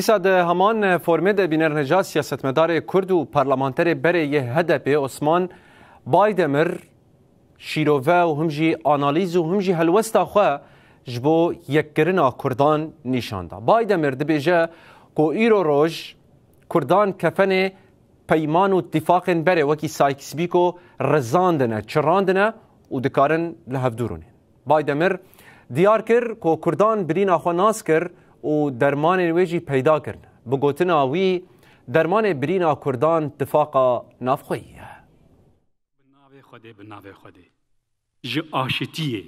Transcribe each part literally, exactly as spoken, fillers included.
Dîsa di heman formê de bînerneja siyasetmedarê Kurd û parlamenterê berê yê H D P Osman Baydemir şîrove û him jî analîz û him jî helwesta xwe ji bo yekkirina Kurdan nîşan da. Baydemir dibêje ku îro roj Kurdan kefenê peyman û tîfaqên berê wekî Sykes-Picot rizandine, çirandine û dikarin li hevdû rûnên. Baydemir diyar kir ku Kurdan birîna xwe nas kir û dermanên wê jî peyda kirin. Bi gotina wî, dermanê birîna Kurdan tifaqa navxweyî ye. Bi navê Xwedê, bi navê Xwedê. Ji aşitiyê,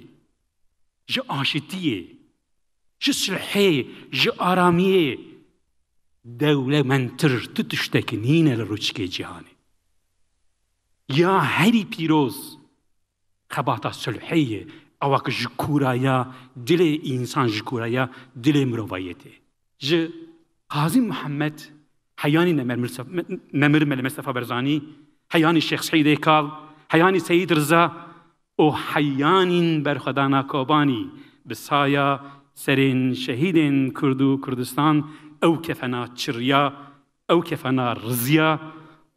ji aşitiyê, ji sulhê, ji aramiyê dewlemendtir tu tiştek nîne li rûçikê cîhanê. Ya herî pîroz xebata sulhê ye, ewa ku ji kûraya dilê însan, ji kûraya dilê mirovayetê. Ji Qazî Mihemed, heyanî Nemir Mirsef-, Me-, Nemir Mele Mistefa Berzanî, heyanî Şêx Seîdê Kal, heyanî Seyîd Riza û heyanîn berxwedana Kobanî bi saya serên şehîdên Kurd û Kurdistan ew kefena çiriya, ew kefena riziya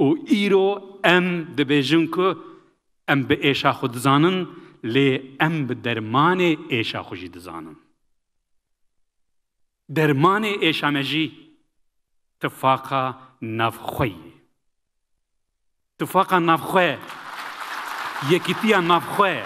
û îro em dibêjin ku em bi êşa xwe dizanin, lê em bi dermanê êşa xwe jî dizanin. Dermanê êşa me jî tifaqa navxwe ye. Tifaqa navxwe, yekîtiya navxwe,